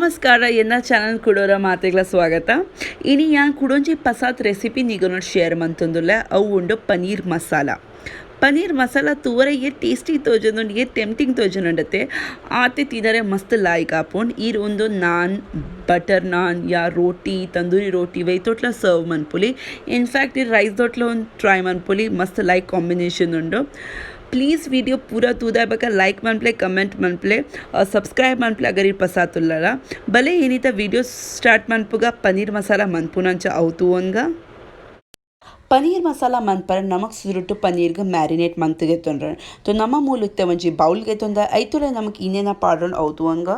ನಮಸ್ಕಾರ, ಎನ್ನ ಚಾನಲ್ ಕುಡೋರ ಮಾತೆಗ್ಲ ಸ್ವಾಗತ. ಇನಿ ಯಾನ್ ಕುಡೊಂಜಿ ಪಸಾತ್ ರೆಸಿಪಿ ನಿಗನೊಡ್ ಶೇರ್ ಮಂತೊಂದುಲ್ಲೆ. ಅವು ಉಂಡು ಪನೀರ್ ಮಸಾಲ. ಪನೀರ್ ಮಸಾಲ ತೂವರೆ ಏತ್ ಟೇಸ್ಟಿ ತೋಜೊಂದುಂಡು, ಏತ್ ಟೆಂಪ್ಟಿಂಗ್ ತೋಜೊಂದುಂಡತ್ತೆ, ಆತೆ ತಿನರೆ ಮಸ್ತ್ ಲಾಯ್ಕ್ ಆಪುಂಡು. ಈರ್ ಉಂದು ನಾನ್, ಬಟರ್ ನಾನ್ ಯಾ ರೋಟಿ, ತಂದೂರಿ ರೋಟಿ ವೈತೊಟ್ಲ ಸರ್ವ್ ಮನ್ಪೊಲಿ. ಇನ್ಫ್ಯಾಕ್ಟ್ ಈರ್ ರೈಸ್ ದೊಟ್ಲ ಒಂದು ಟ್ರೈ ಮನ್ಪೊಲಿ, ಮಸ್ತ್ ಲಾಯ್ಕ್ ಕಾಂಬಿನೇಷನ್ ಉಂಡು. ಪ್ಲೀಸ್ ವಿಡಿಯೋ ಪೂರ ತೂದ ಬೊಕ ಲೈಕ್ ಮನ್ಪುಲೆ, ಕಮೆಂಟ್ ಮನ್ಪುಲೆ, ಸಬ್ಸ್ಕ್ರೈಬ್ ಮನ್ಪುಲೆ ಅಗರ್ ಈರ್ ಪಸಾತುಲ್ಲರ. ಬಲೆ ಇನಿತ ವಿಡಿಯೋ ಸ್ಟಾರ್ಟ್ ಮನ್ಪುಗ. ಪನೀರ್ ಮಸಾಲ ಮನ್ಪುನಂಚ ಅವು ತೂವೊನ್ಗ. ಪನೀರ್ ಮಸಾಲ ಮನ್ಪರೆ ನಮಕ್ ಸುರುಟು ಪನೀರ್ಗ್ ಮ್ಯಾರಿನೇಟ್ ಮಂತ್ ಗೆತ್ತೊನ್ರೆ. ತೋ ನಮ ಮೂಲು ಇತ್ತೆ ಒಂಜಿ ಬೌಲ್ ಗೆತ್ತೊಂದ, ಐತುಲೆ ನಮಕ್ ಇನ್ನೇನ ಪಾಡೊಂಡು ಅವು ತೂವೊನ್ಗ.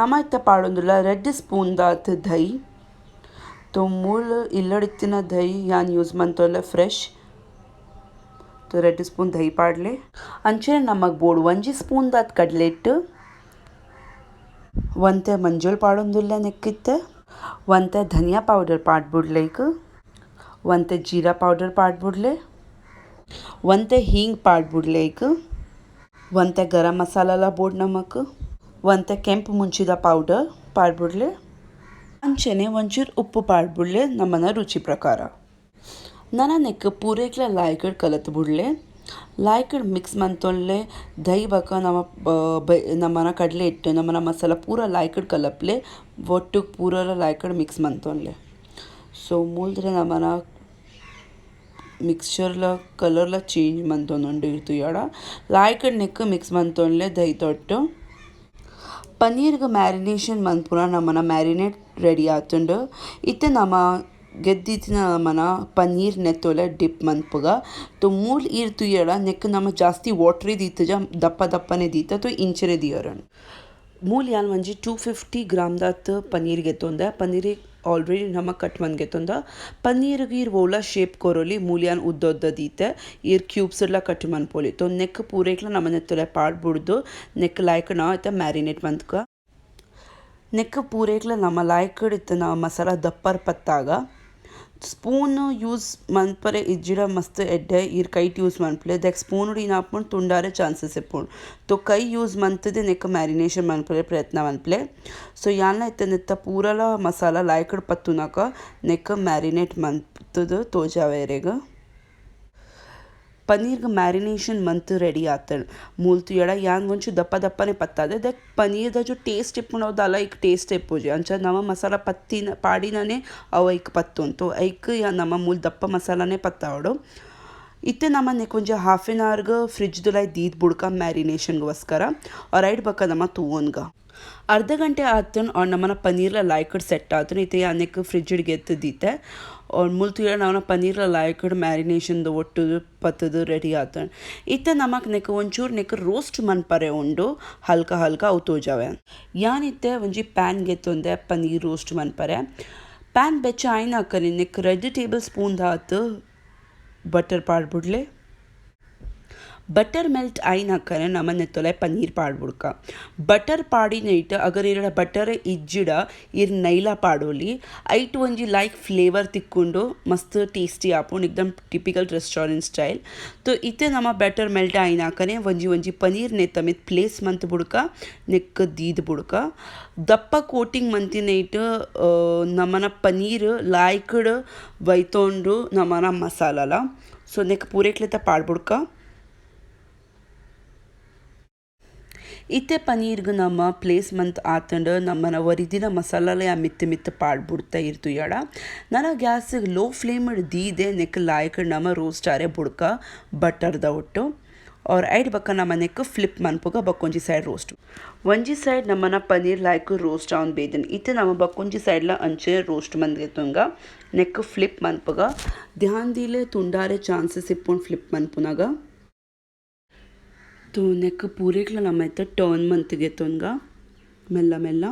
ನಮ ಇತ್ತೆ ಪಾಡೊಂದುಲ್ಲ ರಡ್ಡ್ ಸ್ಪೂನ್ ದಾತ್ ದೈ. ತೋ ಮೂಲು ಇಲ್ಲಡಿತ್ತಿನ ದೈ ಯಾನ್ ಯೂಸ್ ಮಂತೊಲ್ಲೆ ಫ್ರೆಶ್. ತೋ ರಡ್ಡ್ ಸ್ಪೂನ್ ದೈ ಪಾಡ್ಲೆ. ಅಂಚನೆ ನಮಕ್ ಬೋಡು ಒಂಜಿ ಸ್ಪೂನ್ ದಾತ್ ಕಡಲೆ ಹಿಟ್ಟು. ಒಂತೆ ಮಂಜೊಲ್ ಪಾಡೊಂದುಲ್ಲೆ ನೆಕ್ಕಿತ್ತೆ. ಒಂತೆ ಧನಿಯಾ ಪೌಡರ್ ಪಾಡ್ಬುಡ್ಲೆ ಐಕ್. ಒಂತೆ ಜೀರಾ ಪೌಡರ್ ಪಾಡ್ಬುಡ್ಲೆ. ಒಂತೆ ಹಿಂಗ್ ಪಾಡ್ಬುಡ್ಲೆ ಐಕ್. ಒಂತೆ ಗರಂ ಮಸಾಲಲ ಬೋಡು ನಮಕ್. ಒಂತೆ ಕೆಂಪು ಮುಂಚಿದ ಪೌಡರ್ ಪಾಡ್ಬುಡ್ಲೆ. ಅಂಚನೆ ಒಂಚೂರು ಉಪ್ಪು ಪಾಡ್ಬುಡ್ಲೆ ನಮನ ರುಚಿ ಪ್ರಕಾರ. ನನ ನೆಕ್ಕ್ ಪೂರೆಕ್ಲ ಲಾಯ್ಕಡ್ ಕಲತ್ ಬುಡ್ಲೆ. ಲಾಯ್ಕಡ್ ಮಿಕ್ಸ್ ಮಂತೊನ್ಲೆ. ದೈ ಬೊಕ ನಮ ನಮನ ಕಡಲೆ ಹಿಟ್ಟು, ನಮನ ಮಸಾಲ ಪೂರ ಲಾಯ್ಕಡ್ ಕಲಪ್ಲೆ. ಒಟ್ಟುಗ್ ಪೂರಲ ಲಾಯ್ಕಡ್ ಮಿಕ್ಸ್ ಮಂತೊನ್ಲೆ. ಸೊ ಮೂಲ್ದ್ರೆ ನಮನ ಮಿಕ್ಸ್ಚರ್ಲ ಕಲರ್ಲ ಚೇಂಜ್ ಮಂತೊಂದುಂಡು ಈರ್ ತೂಯಡ. ಲಾಯ್ಕಡ್ ನೆಕ್ಕ್ ಮಿಕ್ಸ್ ಮಂತೊನ್ಲೆ ದೈತೊಟ್ಟು. ಪನೀರ್ಗ್ ಮ್ಯಾರಿನೇಷನ್ ಮನ್ಪುನ ನಮನ ಮ್ಯಾರಿನೇಟ್ ರೆಡಿ ಆತುಂಡು. ಇತ್ತೆ ನಮ ಗೆದ್ದಿತ್ತಿನ ನಮನ ಪನೀರ್ ನೆತ್ತೊಲೆ ಡಿಪ್ ಮನ್ಪುಗ. ತೋ ಮೂಲು ಈರ್ ತೂಯಡ, ನೆಕ್ಕ್ ನಮ ಜಾಸ್ತಿ ವಾಟ್ರಿ ದೀತುಜ, ದಪ್ಪ ದಪ್ಪನೆ ದೀತ. ತೋ ಇಂಚನೆ ದೀಯೊರನ್. ಮೂಲು ಯಾನ್ ಒಂಜಿ 250 ಗ್ರಾಮ್ ದಾತ್ ಪನೀರ್ ಗೆತ್ತೊಂದೆ. ಪನೀರಿಗ್ ಆಲ್ರೆಡಿ ನಮ ಕಟ್ ಮಂತ್ ಗೆತ್ತೊಂದ. ಪನೀರ್ಗ್ ಈರ್ ಒವ್ಲ ಶೇಪ್ ಕೊರೊಲಿ. ಮೂಲು ಯಾನ್ ಉದ್ದ ಉದ್ದ ದೀತೆ, ಈರ್ ಕ್ಯೂಬ್ಸ್ ಲ ಕಟ್ ಮನ್ಪೊಲಿ. ತೋ ನೆಕ್ಕ್ ಪೂರೆಕ್ಲ ನಮ ನೆತ್ತೊಲೆ ಪಾಡ್ ಬುಡ್ದು ನೆಕ್ಕ್ ಲಾಯ್ಕ್ ನಾ ಇತ್ತೆ ಮ್ಯಾರಿನೇಟ್ ಮನ್ತ್ಕ. ನೆಕ್ಕ್ ಪೂರೆಕ್ಲ ನಮ ಲಾಯ್ಕಡ್ ಇತ್ತಿನ ಮಸಾಲ ದಪ್ಪರ್ ಪತ್ತಾಗ. ಸ್ಪೂನ್ ಯೂಸ್ ಮನ್ಪರೆ ಇಜ್ಜಿಡ ಮಸ್ತ್ ಎಡ್ಡೆ, ಈರ್ ಕೈಟ್ ಯೂಸ್ ಮನ್ಪುಲೆ. ದಾಯೆ ಸ್ಪೂನ್ ಏನಾಪುಂಡು, ತುಂಡಾರೆ ಚಾನ್ಸಸ್ ಇಪ್ಪುಂಡು. ತೋ ಕೈ ಯೂಸ್ ಮಂತುದು ನೆಕ್ಕ್ ಮ್ಯಾರಿನೇಷನ್ ಮನ್ಪರೆ ಪ್ರಯತ್ನ ಮನ್ಪುಲೆ. ಸೊ ಯಾನ್ಲ ಇತ್ತೆ ನೆತ್ತ ಪೂರಲ ಮಸಾಲ ಲಾಯ್ಕಡ್ ಪತ್ತುನಕ ನೆಕ್ಕ್ ಮ್ಯಾರಿನೇಟ್ ಮಂತುದು ತೋಜಾವೆ ಇರೆಗ್. ಪನೀರ್ಗ್ ಮ್ಯಾರಿನೇಷನ್ ಮಂತ್ ರೆಡಿ ಆತಂಡ್. ಮೂಲು ತೂಯಡ, ಯಾನ್ ಒಂಚೂರು ದಪ್ಪ ದಪ್ಪನೆ ಪತ್ತಾದೆ. ದಾಯೆ ಪನೀರ್ದ ಟೇಸ್ಟ್ ಇಪ್ಪುಂಡು, ಅವು ದಾಲ ಐಕ್ ಟೇಸ್ಟ್ ಇಪ್ಪುಜಿ. ಅಂಚ ನಮ ಮಸಾಲ ಪತ್ತಿನ ಪಾಡಿನನೆ ಅವು ಐಕ್ ಪತ್ತುಂತು. ಐಕ್ ಯಾನ್ ನಮ ಮೂಲು ದಪ್ಪ ಮಸಾಲನೆ ಪತ್ತಾವೊಡು. ಇತ್ತೆ ನಮ ನೆಕ್ಕ್ ಒಂಜಿ ಹಾಫ್ ಎನ್ ಅವರ್ಗ್ ಫ್ರಿಜ್ ದುಲಾಯಿ ದೀದ್ ಬುಡ್ಕ ಮ್ಯಾರಿನೇಷನ್ಗೋಸ್ಕರ. ಐಟ್ ಬೊಕ ನಮ ತೂವೊನ್ಗ. ಅರ್ಧ ಗಂಟೆ ಆತುಂಡ್ ಆರ್ ನಮನ ಪನೀರ್ಲ ಲಾಯ್ಕಡ್ ಸೆಟ್ ಆತುಂಡ್. ಇತ್ತೆ ಯಾನ್ ನೆಕ್ಕ್ ಫ್ರಿಜ್ ಡ್ ಗೆತ್ತ್ ದೀತೆ. ಆರ್ ಮೂಲು ತೂಯಡ, ನಮನ ಪನೀರ್ಲ ಲಾಯ್ಕಡ್ ಮ್ಯಾರಿನೇಷನ್ ದ ಒಟ್ಟು ಪತ್ತುದು ರೆಡಿ ಆತುಂಡ್. ಇತ್ತೆ ನಮಕ್ ನೆಕ್ಕ್ ಒಂಚೂರು ನೆಕ್ಕ್ ರೋಸ್ಟ್ ಮನ್ಪರೆ ಉಂಡು ಹಲ್ಕ ಹಲ್ಕ, ಅವು ತೋಜಾವೆ. ಯಾನ್ ಇತ್ತೆ ಒಂಜಿ ಪ್ಯಾನ್ ಗೆತ್ತೊಂದೆ ಪನೀರ್ ರೋಸ್ಟ್ ಮನ್ಪರೆ. ಪ್ಯಾನ್ ಬೆಚ್ಚ ಆಯಿನಕನೆ ನೆಕ್ಕ್ 2 ಟೇಬಲ್ ಸ್ಪೂನ್ ದಾತ್ ಬಟರ್ ಪಾಡ್ಬುಡ್ಲೆ. ಬಟರ್ ಮೆಲ್ಟ್ ಆಯಿನಕನೆ ನಮ ನೆತ್ತೊಲೆ ಪನೀರ್ ಪಾಡ್ಬುಡ್ಕ. ಬಟರ್ ಪಾಡಿನೈಟ್ ಅಗರ್ ಇರಡ ಬಟರ್ ಇಜ್ಜಿಡ ಇರ್ ನೈಲ ಪಾಡೊಲಿ. ಐಟ್ ಒಂಜಿ ಲೈಕ್ ಫ್ಲೇವರ್ ತಿಕ್ಕುಂಡು, ಮಸ್ತ್ ಟೇಸ್ಟಿ ಆಪುಂಡು, ಎಕ್ದಮ್ ಟಿಪಿಕಲ್ ರೆಸ್ಟೋರೆಂಟ್ ಸ್ಟೈಲ್. ತೋ ಇತ್ತೆ ನಮ ಬಟರ್ ಮೆಲ್ಟ್ ಆಯಿನಕನೆ ಒಂಜಿ ಒಂಜಿ ಪನೀರ್ ನೆತ್ತ ಮಿತ್ತ್ ಪ್ಲೇಸ್ ಮಂತ್ ಬುಡ್ಕ, ನೆಕ್ಕ್ ದೀದ್ ಬುಡ್ಕ. ದಪ್ಪ ಕೋಟಿಂಗ್ ಮಂತಿನೈಟ್ ನಮನ ಪನೀರ್ ಲಾಯ್ಕಡ್ ವೈತೊಂಡು ನಮನ ಮಸಾಲಲ. ಸೊ ನೆಕ್ಕ್ ಪೂರೆಕ್ಲೆತ ಪಾಡ್ಬುಡ್ಕ. ಇತ್ತೆ ಪನೀರ್ಗ್ ನಮ ಪ್ಲೇಸ್ ಮಂತ್ ಆತಂಡ್. ನಮನ ಒರಿದಿನ ಮಸಾಲಲ ಮಿತ್ತ್ ಮಿತ್ತ್ ಪಾಡ್ಬುಡ್ತ ಈರ್ ತೂಯಡ. ನನ ಗ್ಯಾಸ್ ಲೋ ಫ್ಲೇಮ್ ದೀದೆ ನೆಕ್ಕ್ ಲಾಯ್ಕ್ ನಮ ರೋಸ್ಟ್ ಆರೆ ಬುಡ್ಕ ಬಟರ್ದ ಒಟ್ಟು. ಆರ್ ಐಟ್ ಬೊಕ ನಮ ನೆಕ್ಕ್ ಫ್ಲಿಪ್ ಮನ್ಪುಗ, ಬೊಕೊಂಜಿ ಸೈಡ್ ರೋಸ್ಟ್. ಒಂಜಿ ಸೈಡ್ ನಮನ ಪನೀರ್ ಲಾಯ್ಕ್ ರೋಸ್ಟ್ ಆವೊಂದು ಬೈದ್ಂಡ್. ಇತ್ತೆ ನಮ ಬೊಕೊಂಜಿ ಸೈಡ್ಲ ಅಂಚೆ ರೋಸ್ಟ್ ಮಂತ್ ನೆಕ್ಕ್ ಫ್ಲಿಪ್ ಮನ್ಪುಗ. ಧ್ಯಾನ್ ದೀಲೆ, ತುಂಡಾರೆ ಚಾನ್ಸಸ್ ಇಪ್ಪುಂಡು ಫ್ಲಿಪ್ ಮನ್ಪುನಗ. ತೋ ನೆಕ್ಕ್ ಪೂರೆಕ್ಲ ನಮ ಇತ್ತೆ ಟರ್ನ್ ಮಂತ್ ಗೆತ್ತೊನ್ಗ ಮೆಲ್ಲ ಮೆಲ್ಲ.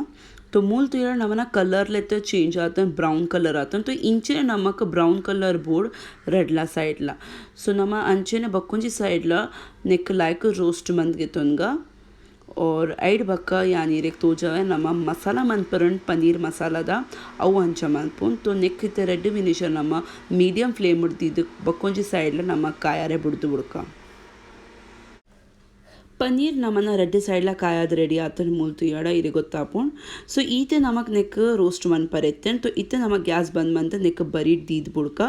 ತೋ ಮೂಲು ತೂಯರ, ನಮನ ಕಲರ್ ಲೆತ್ತ ಚೇಂಜ್ ಆತಂಡ್, ಬ್ರೌನ್ ಕಲರ್ ಆತಂಡ್. ತೋ ಇಂಚನೆ ನಮಕ್ ಬ್ರೌನ್ ಕಲರ್ ಬೋಡ್ ರಡ್ಲ ಸೈಡ್ಲ. ಸೊ ನಮ ಅಂಚನೆ ಬೊಕೊಂಜಿ ಸೈಡ್ಲ ನೆಕ್ಕ್ ಲಾಯ್ಕ್ ರೋಸ್ಟ್ ಮಂತ್ ಗೆತ್ತೊನ್ಗ. ಆರ್ ಐಡ್ ಬೊಕ ಯಾನ್ ಇರೆಗ್ ತೋಜಾವೆ, ನಮ ಮಸಾಲ ಮನ್ಪುನಂಡ್ ಪನೀರ್ ಮಸಾಲದ, ಅವು ಅಂಚ ಮನ್ಪುನ್. ತೋ ನೆಕ್ಕ್ ಇತ್ತೆ 2 ನಿಮಿಷ ನಮ ಮೀಡಿಯಂ ಫ್ಲೇಮ್ ದೀದ್ ಬೊಕೊಂಜಿ ಸೈಡ್ಲ ನಮ ಕಾಯರೆ ಬುಡ್ದು ಬುಡ್ಕ. Paneer ನಮನ ರಡ್ಡ್ ಸೈಡ್ಲ ಕಾಯಾದ್ ರೆಡಿ ಆತುಂಡು ಮೂಲು ತೂಯಡ ಇರೆಗ್ ಗೊತ್ತಾಪುಂಡು. ಸೊ ಈತೆ ನಮಕ್ ನೆಕ್ಕ್ ರೋಸ್ಟ್ ಮನ್ಪರೆ ಇತ್ತುಂಡು. ಸೊ ಇತ್ತೆ ನಮ ಗ್ಯಾಸ್ ಬಂದ್ ಮಂತ್ ನೆಕ್ಕ್ ಬರಿಟ್ ದೀದ್ ಬುಡ್ಕ.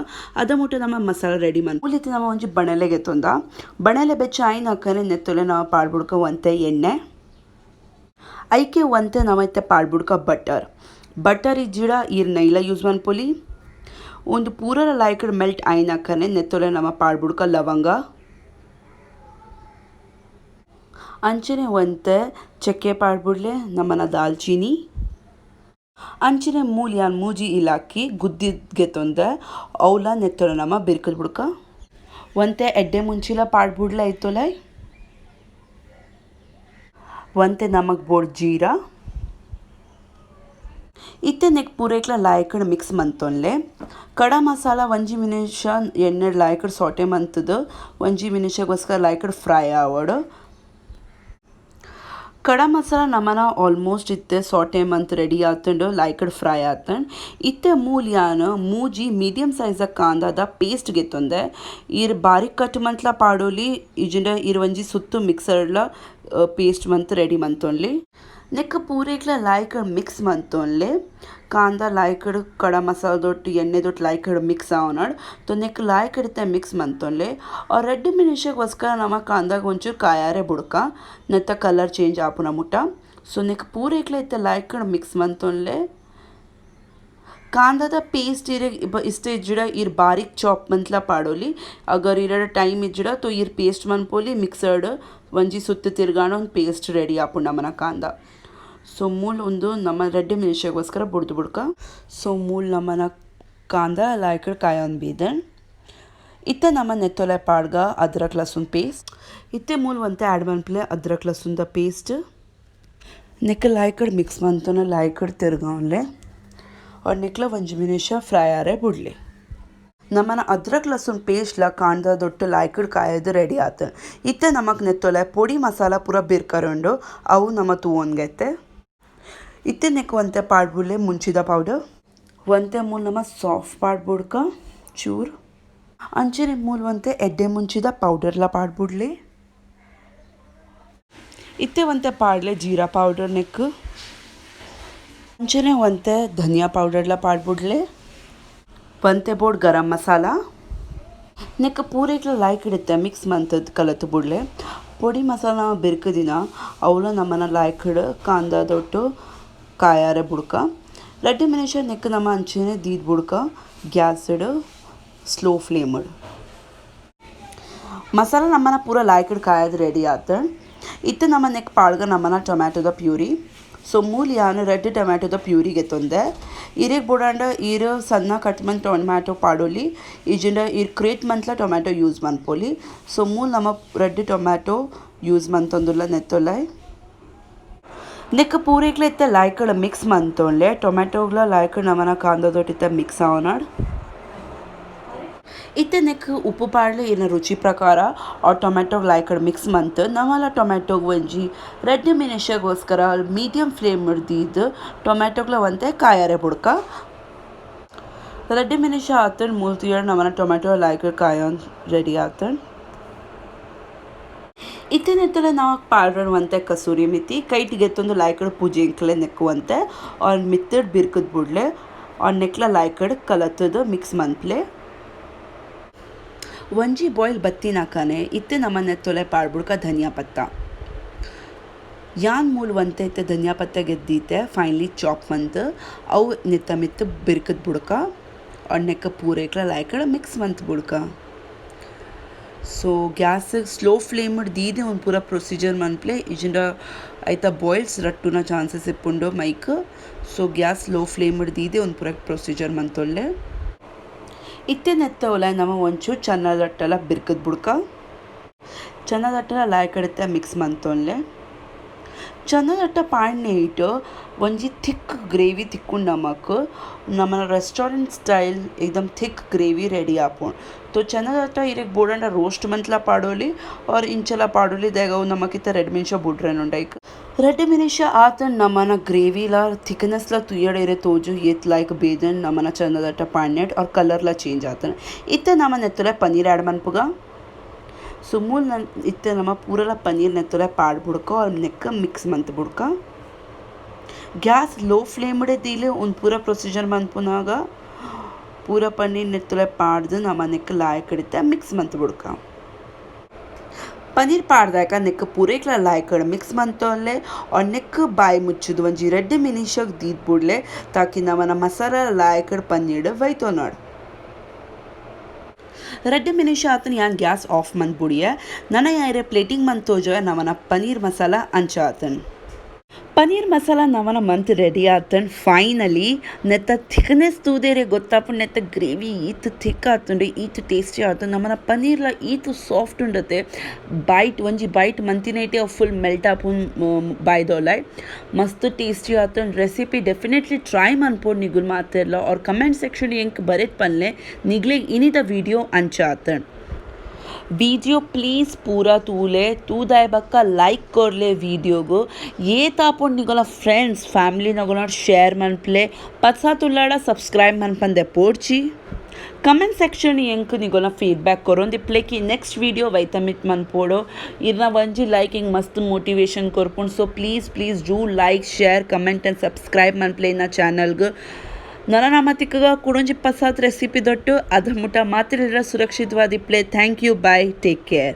ಅದ ಮುಟ ನಮ ಮಸಾಲ ರೆಡಿ ಮನ್ಪುಗ. ಮೂಲು ಇತ್ತೆ ನಮ ಒಂಜಿ ಬಣಲೆ ಗೆತೊಂದ. ಬಣಲೆ ಬೆಚ್ಚ ಆಯಿನಕ್ಕನೆ ನೆತ್ತೊಲೆ ನಮ ಪಾಡ್ ಬುಡ್ಕ ಒಂತೆ ಎಣ್ಣೆ. ಐಕೆ ಒಂತೆ ನಮ ಇತ್ತೆ ಪಾಡ್ ಬುಡ್ಕ ಬಟರ್. ಬಟರ್ ಇಜ್ಜಿಡ ಈರ್ ನೈಲ ಯೂಸ್ ಮನ್ಪೊಲಿ. ಉಂದು ಪೂರಲ ಲಾಯ್ಕಡ್ ಮೆಲ್ಟ್ ಆಯಿನಕ್ಕನೆ ನೆತ್ತೊಲೆ ನಮ ಪಾಡ್ ಬುಡ್ಕ ಲವಂಗ. ಅಂಚನೆ ಒಂತೆ ಚಕ್ಕೆ ಪಾಡ್ಬುಡ್ಲೆ ನಮನ ದಾಲ್ಚಿನಿ. ಅಂಚನೆ ಮೂಲು ಯಾನ್ ಮೂಜಿ ಇಲಾಕಿ ಗುದ್ದಿ ಗೆತೊಂದೆ ಅವ್ಲ ನೆತ್ತೊಲೆ ನಮ ಬಿರ್ಕುದ್ ಬುಡ್ಕ. ಒಂತೆ ಎಡ್ಡೆ ಮುಂಚಿಲ ಪಾಡ್ಬುಡ್ಲೆ ಐತೊಲೈ. ಒಂತೆ ನಮಕ್ ಬೋಡು ಜೀರಾ. ಇತ್ತೆ ನೆಕ್ ಪೂರೈಕ್ಲ ಲಾಯ್ಕಡ್ ಮಿಕ್ಸ್ ಮಂತೊನ್ಲೆ. ಕಡ ಮಸಾಲ ಒಂಜಿ ನಿಮಿಷ ಎಣ್ಣೆಡ್ ಲಾಯ್ಕಡ್ ಸಾಟೆ ಮಂತುದು ಒಂಜಿ ನಿಮಿಷಗೋಸ್ಕರ ಲಾಯ್ಕಡ್ ಫ್ರೈ ಆವಡ್. ಕಡ ಮಸಾಲ ನಮನ ಆಲ್ಮೋಸ್ಟ್ ಇತ್ತೆ ಸಾಟೆ ಮಂತ್ ರೆಡಿ ಆತುಂಡು ಲಾಯ್ಕಡ್ ಫ್ರೈ ಆತುಂಡು. ಇತ್ತೆ ಮೂಲು ಯಾನ್ ಮೂಜಿ ಮೀಡಿಯಂ ಸೈಜ್ ಕಾಂದಾದ ಪೇಸ್ಟ್ ಗೆತೊಂದೆ. ಈರ್ ಬಾರಿಕ್ ಕಟ್ ಮಂತ್ಲ ಪಾಡೊಲಿ ಇಜಿಂಡ ಈರ್ ಒಂಜಿ ಸುತ್ತು ಮಿಕ್ಸರ್ಲ ಪೇಸ್ಟ್ ಮಂತ್ ರೆಡಿ ಮಂತೊನ್ಲಿ. ನೆಕ್ ಪೂರೈಕ್ಲ ಲಾಯ್ಕಡ್ ಮಿಕ್ಸ್ ಮಂತೊನ್ಲೆ. ಕಾಂದ ಲಾಯ್ಕಡ್ ಕಡ ಮಸಾಲ ದೊಟ್ಟು ಎಣ್ಣೆ ದೊಟ್ಟು ಲಾಯ್ಕಡ್ ಮಿಕ್ಸ್ ಆವೊನಡ್. ತೊ ನೆಕ್ ಲಾಯ್ಕಡ್ ಇತ್ತೆ ಮಿಕ್ಸ್ ಮಂತೊನ್ಲೆ. ರಡ್ಡ್ ನಿಮಿಷಗೋಸ್ಕರ ನಮ ಕಾಂದಾಗ ಒಂಚೂರು ಕಾಯಾರೆ ಬುಡ್ಕ ನೆತ್ತ ಕಲರ್ ಚೇಂಜ್ ಆಪುನ ಮುಟ. ಸೊ ನೆಕ್ ಪೂರೈಕ್ಲ ಇತ್ತೆ ಲಾಯ್ಕಡ್ ಮಿಕ್ಸ್ ಮಂತೊನ್ಲೆ. ಕಾಂದಾದ ಪೇಸ್ಟ್ ಇರೆಗ್ ಇಷ್ಟ ಇಜ್ಜಿಡ ಈರ್ ಬಾರಿಕ್ ಚಾಪ್ ಮಂತ್ಲ ಪಾಡೊಲಿ. ಅಗರ್ ಇರೆಡ ಟೈಮ್ ಇಜ್ಜಿಡ ತೊ ಈರ್ ಪೇಸ್ಟ್ ಮನ್ಪೊಲಿ ಮಿಕ್ಸರ್ಡ್ ಒಂಜಿ ಸುತ್ತು ತಿರ್ಗಾಂಡ ಒಂಜಿ ಪೇಸ್ಟ್ ರೆಡಿ ಆಪುಂಡು ನಮನ ಕಾಂದ. ಸೊ ಮೂಲು ಉಂದು ನಮ ರಡ್ಡ್ ನಿಮಿಷಗೋಸ್ಕರ ಬುಡ್ದು ಬುಡ್ಕ. ಸೊ ಮೂಲು ನಮನ ಕಾಂದ ಲಾಯ್ಕಡ್ ಕಾಯೊಂದು ಬೀದನ್. ಇತ್ತೆ ನಮ ನೆತ್ತೊಲೆ ಪಾಡ್ಗ ಅದ್ರಕ್ ಲಸುನ್ ಪೇಸ್ಟ್. ಇತ್ತೆ ಮೂಲು ಒಂತೆ ಆ್ಯಡ್ ಮನ್ಪುಲೆ ಅದ್ರಕ್ ಲಸುನ್ ದ ಪೇಸ್ಟ್. ನೆಕ್ ಲಾಯ್ಕಡ್ ಮಿಕ್ಸ್ ಮಂತೊನ ಲಾಯ್ಕಡ್ ತಿರ್ಗಾವೊನ್ಲೆ. ಆರ್ ನೆಕ್ಲ ಒಂಜಿ ನಿಮಿಷ ಫ್ರೈ ಆರೆ ಬುಡ್ಲೆ. ನಮನ ಅದ್ರಕ್ ಲಸುನ್ ಪೇಸ್ಟ್ ಲ ಕಾಂದ ದೊಟ್ಟು ಲಾಯ್ಕಡ್ ಕಾಯದ್ ರೆಡಿ ಆತುಂಡು. ಇತ್ತೆ ನಮಕ್ ನೆತ್ತೊಲೆ ಪೊಡಿ ಮಸಾಲ ಪೂರ ಬಿರ್ಕರುಂಡು ಅವು ನಮ ತೂವೊನ್ಗೆತ್ತೆ. ಇತ್ತೆ ನೆಕ್ ಒಂತೆ ಪಾಡ್ಬುಡ್ಲೆ ಮುಂಚಿದ ಪೌಡರ್. ಒಂತೆ ಮೂಲು ನಮ ಸಾಫ್ ಪಾಡ್ಬುಡ್ಕ ಚೂರ್. ಅಂಚನೆ ಮೂಲು ಒಂತೆ ಎಡ್ಡೆ ಮುಂಚಿದ ಪೌಡರ್ಲ ಪಾಡ್ಬುಡ್ಲೆ. ಇತ್ತೆ ಒಂತೆ ಪಾಡ್ಲೆ ಜೀರಾ ಪೌಡರ್ ನೆಕ್. ಅಂಚನೆ ಒಂತೆ ಧನಿಯಾ ಪೌಡರ್ಲ ಪಾಡ್ಬುಡ್ಲೆ. ಒಂತೆ ಬೋಡ್ ಗರಂ ಮಸಾಲ. ನೆಕ್ ಪೂರೈಕ್ಲ ಲಾಯ್ಕಡ್ ಇತ್ತೆ ಮಿಕ್ಸ್ ಮಂತುದು ಕಲತ್ ಬುಡ್ಲೆ. ಪೊಡಿ ಮಸಾಲ ಬಿರ್ಕುದಿನ ಅವ್ಲ ನಮನ ಲಾಯ್ಕಡ್ ಕಾಂದ ದೊಟ್ಟು ಕಾಯಾರೆ ಬುಡ್ಕ. ರಡ್ಡ್ ನಿಮಿಷ ನೆಕ್ ನಮ ಅಂಚನೆ ದೀದ್ ಬುಡ್ಕ ಗ್ಯಾಸ್ಡ್ ಸ್ಲೋ ಫ್ಲೇಮ್ಡ್. ಮಸಾಲ ನಮನ ಪೂರ ಲಾಯ್ಕಡ್ ಕಾಯದ್ ರೆಡಿ ಆತುಂಡು. ಇತ್ತೆ ನಮ ನೆಕ್ ಪಾಡ್ಗ ನಮನ ಟೊಮ್ಯಾಟೊದ ಪ್ಯೂರಿ. ಸೊ ಮೂಲು ಯಾನ್ ರಡ್ಡ್ ಟೊಮ್ಯಾಟೊದ ಪ್ಯೂರಿ ಗೆತೊಂದೆ. ಇರೆಗ್ ಬೋಡಾಂಡ ಈರ್ ಸಣ್ಣ ಕಟ್ ಮಂತ್ ಟೊಮ್ಯಾಟೊ ಪಾಡೊಲಿ. ಇಜಿಂಡ ಈರ್ ಕ್ರೇಟ್ ಮಂತ್ಲ ಟೊಮ್ಯಾಟೊ ಯೂಸ್ ಮನ್ಪೊಲಿ. ಸೊ ಮೂಲು ನಮ ರಡ್ಡ್ ಟೊಮ್ಯಾಟೊ ಯೂಸ್ ಮಂತೊಂದುಲ್ಲ ನೆತ್ತೊಲೈ. ನೆಕ್ ಪೂರೈಕ್ಲ ಇತ್ತೆ ಲಾಯ್ಕಡ್ ಮಿಕ್ಸ್ ಮಂತೊನ್ಲೆ. ಟೊಮ್ಯಾಟೊಗ್ಲ ಲಾಯ್ಕಡ್ ನಮನ ಕಾಂದದೊಟ್ಟು ಇತ್ತೆ ಮಿಕ್ಸ್ ಆವೊನಡ್. ಇತ್ತೆ ನೆಕ್ ಉಪ್ಪು ಪಾಡ್ಲೆ ಇರ್ನ ರುಚಿ ಪ್ರಕಾರ ಆ ಟೊಮ್ಯಾಟೊಗ್ ಲಾಯ್ಕಡ್ ಮಿಕ್ಸ್ ಮಂತ್ ನಮಲ ಟೊಮ್ಯಾಟೊಗ್ ಒಂಜಿ ರಡ್ಡ್ ನಿಮಿಷಗೋಸ್ಕರ ಮೀಡಿಯಂ ಫ್ಲೇಮ್ ದೀದ್ ಟೊಮ್ಯಾಟೊಗ್ಲ ಒಂತೆ ಕಾಯಾರೆ ಬುಡ್ಕ. ರಡ್ಡ್ ನಿಮಿಷ ಆತುಂಡು ಮೂಲು ತೂಯಡ್ ನಮನ ಟೊಮ್ಯಾಟೊ ಲಾಯ್ಕಡ್ ಕಾಯೊಂದು ರೆಡಿ ಆತುಂಡು. ಇತ್ತೆ ನೆತ್ತೊಲೆ ನಮಕ್ ಪಾಡ್ರೆ ಒಂತೆ ಕಸೂರಿ ಮೆಥಿ ಕೈಟ್ ಗೆತ್ತೊಂದು ಲಾಯ್ಕಡ್ ಪೂಜೆಂಕ್ಲೆ ನೆಕ್ಕುವಂತೆ ಆರ್ ಮಿತ್ತುಡ್ ಬಿರ್ಕುದ್ ಬುಡ್ಲೆ ಆರ್ ನೆಕ್ಲ ಲಾಯ್ಕಡ್ ಕಲತುದು ಮಿಕ್ಸ್ ಮನ್ಪುಲೆ. ಒಂಜಿ ಬಾಯ್ಲ್ ಬತ್ತಿನಕನೆ ಇತ್ತೆ ನಮ ನೆತ್ತೊಲೆ ಪಾಡ್ಬುಡ್ಕ ಧನಿಯಾ ಪತ್ತ. ಯಾನ್ ಮೂಲು ಒಂತೆ ಇತ್ತೆ ಧನಿಯಾ ಪತ್ತ ಗೆದ್ದೀತೆ ಫೈನ್ಲಿ ಚಾಪ್ ಮಂತ್ ಅವು ನೆತ್ತ ಮಿತ್ತ್ ಬಿರ್ಕುದ್ ಬುಡ್ಕ ಆರ್ ನೆಕ್ಕ ಪೂರೈಕ್ಲ ಲಾಯ್ಕಡ್ ಮಿಕ್ಸ್ ಮಂತ್ ಬುಡ್ಕ. So gas slow flame ದೀದ್ ಒಂಜಿ ಪೂರ ಪ್ರೊಸೀಜರ್ ಮನ್ಪುಲೆ ಇಜಿಂಡ ಐತ ಬಾಯ್ಲ್ಸ್ ರಟ್ಟುನ ಚಾನ್ಸಸ್ ಇಪ್ಪುಂಡು mic. So gas low flame ದೀದ್ ಒಂಜಿ ಪೂರ ಪ್ರೊಸೀಜರ್ ಮಂತೊನ್ಲೆ. ಇತ್ತೆ ನೆತ್ತ ಉಲಾಯಿ ನಮ ಒಂಚೂರು ಚನ್ನದಟ್ಟಲ ಬಿರ್ಕುದ್ ಬುಡ್ಕ. ಚನ್ನದಟ್ಟಲ ಲಾಯ್ಕಡ್ ಇತ್ತೆ ಮಿಕ್ಸ್ ಮಂತೊನ್ಲೆ. ಚನ್ನದಟ್ಟ ಪಾಡ್ನೆ ಇಟ್ಟು ಒಂಜಿ ಥಿಕ್ ಗ್ರೇವಿ ತಿಕ್ಕುಂಡು ನಮಕ್. ನಮನ ರೆಸ್ಟೋರೆಂಟ್ ಸ್ಟೈಲ್ ಏಕ್ದಮ್ thick gravy ready ಆಪುಂಡು. ತೋ ಚನ್ನದಟ್ಟ ಇರೆಗ್ ಬೋಡಾಂಡ ರೋಸ್ಟ್ ಮಂತ್ಲ ಪಾಡೊಲಿ ಆರ್ ಇಂಚಲ ಪಾಡೊಲಿ ದಾಯೆಗ್ ಅವು ನಮಕ್ ಇತ್ತೆ ರಡ್ಡ್ ನಿಮಿಷ ಬುಡ್ರೆನುಂಡು ಐಕ್. ರಡ್ಡ್ ನಿಮಿಷ ಆತುಂಡು ನಮನ ಗ್ರೇವಿಲ ಥಿಕ್ನೆಸ್ ಲ ತೂಯಡ್ ಇರೆ ತೋಜು ಏತ್ ಲಾಯ್ಕ್ ಬೇದನ್ ನಮನ ಚನ್ನದಟ್ಟ ಪಾಡ್ನೆಟ್ ಆರ್ ಕಲರ್ ಲ ಚೇಂಜ್ ಆತುಂಡು. ಇತ್ತೆ ನಮ ನೆತ್ತೊಲೆ ಪನ್ನೀರ್ ಆಡ್ ಮನ್ಪುಗ. ಸೊ ಮೂಲು ಇತ್ತೆ ನಮ ಪೂರಲ ಪನೀರ್ ನೆತ್ತೊಲೆ ಪಾಡ್ ಬುಡ್ಕ ನೆಕ್ಕ್ ಮಿಕ್ಸ್ ಮಂತ್ ಬುಡ್ಕ. ಗ್ಯಾಸ್ ಲೋ ಫ್ಲೇಮ್ ದೀಲೆ ಉಂದು ಪೂರ ಪ್ರೊಸೀಜರ್ ಮನ್ಪುನಗ. ಪೂರ ಪನ್ನೀರ್ ನೆತ್ತೊಲೆ ಪಾಡ್ದು ನಮ ನೆಕ್ಕ್ ಲಾಯ್ಕ್ ಇತ್ತೆ ಮಿಕ್ಸ್ ಮಂತ್ ಬುಡ್ಕ. ಪನೀರ್ ಪಾಡ್ದಾಗ ನೆಕ್ಕ್ ಪೂರೇಕ್ಲ ಲಾಯ್ಕಡ್ ಮಿಕ್ಸ್ ಮಂತೊನ್ಲೆ. ಆರ್ ನೆಕ್ಕ್ ಬಾಯಿ ಮುಚ್ಚುದು ಒಂಜಿ 2 ನಿಮಿಷಗ್ ದೀದ್ ಬುಡ್ಲೆ, ತಾಕಿ ನಮನ ಮಸಾಲ ಲಾಯ್ಕಡ್ ಪನ್ನೀರ್ ವೈತೊನಡ್. 2 ನಿಮಿಷ ಆತನ ಯಾನ್ ಗ್ಯಾಸ್ ಆಫ್ ಮಂತ್ ಬುಡಿಯೆ. ನನ ಯಾರೆ ಪ್ಲೇಟಿಂಗ್ ಮಂತ್ ತೋಜೋಯ. ನಮನ ಪನೀರ್ ಮಸಾಲ ಅಂಚ ಆತನ್. ಪನೀರ್ ಮಸಾಲ ನಮನ ಮಂತ್ ರೆಡಿ ಆತನ್. ಫೈನಲಿ ನೆತ್ತ ಥಿಕ್ನೆಸ್ ತೂದೇರೆ ಗೊತ್ತಾಪುಂಡು. ನೆತ್ತ ಗ್ರೇವಿ ಈತ್ ಥಿಕ್ ಆತುಂಡು, ಈತ್ ಟೇಸ್ಟಿ ಆತುಂಡು. ನಮನ ಪನೀರ್ಲ ಈತ್ ಸಾಫ್ಟ್ ಉಂಡತೆ. ಬೈಟ್ ಒಂಜಿ ಬೈಟ್ ಮಂತಿನೈಟೆ ಅವು ಫುಲ್ ಮೆಲ್ಟ್ ಆಪುಂಡು ಬಾಯ್ದೊಲಾಯ್. ಮಸ್ತ್ ಟೇಸ್ಟಿ ಆತುಂಡು. ರೆಸಿಪಿ ಡೆಫಿನೆಟ್ಲಿ ಟ್ರೈ ಮನ್ಪೊಡು ನಿಗುಲ್ ಮಾತೆರ್ಲ. ಆರ್ ಕಮೆಂಟ್ ಸೆಕ್ಷನ್ ಎಂಕ್ ಬರೆತ್ ಪನ್ಲೆ ನಿಗ್ಲೆಗ್ ಇನಿದ ವಿಡಿಯೋ ಅಂಚ ಆತಂಡ್. ವಿಡಿಯೋ ಪ್ಲೀಸ್ ಪೂರ ತೂಲೆ. ತೂದಾಯ್ ಬಕ್ಕ ಲೈಕ್ ಕೊರ್ಲೆ ವಿಡಿಯೋಗು. ಏತಾಪುಂಡು ನಿಗೊಲ ಫ್ರೆಂಡ್ಸ್ ಫ್ಯಾಮಿಲಿ ನಗೊಲ ಶೇರ್ ಮನ್ಪ್ಲೆ. ಪತ್ಸ ತುಲ್ಲಾಡ ಸಬ್ಸ್ಕ್ರೈಬ್ ಮನ್ಪಂದೆ ಪೋಡ್ಚಿ. ಕಮೆಂಟ್ ಸೆಕ್ಷನ್ ಎಂಕ್ ನಿಗೊಲ ಫೀಡ್ಬ್ಯಾಕ್ ಕೊರೊಂದಿಪ್ಲೆ ಕಿ ನೆಕ್ಸ್ಟ್ ವಿಡಿಯೋ ವೈತಮಿತ್ ಮನ್ಪೋಡು. ಇರ್ನ ಒಂಜಿ ಲೈಕ್ ಇಂಗ್ ಮಸ್ತ್ ಮೋಟಿವೇಶನ್ ಕೊರ್ಪುಂಡು. So please, please do like, share, comment and subscribe ಮನ್ಪ್ಲೆ ಇನ್ನ ಚಾನಲ್ಗ್. ನನ ನಮ ತಿಕ್ಕಗ ಕುಡೊಂಜಿ ಪಸಾತ್ ರೆಸಿಪಿ ದೊಟ್ಟು. ಅದ ಮುಟ ಮಾತ್ರ ಸುರಕ್ಷಿತವಾದಿಪ್ಲೆ. Thank you, bye, take care.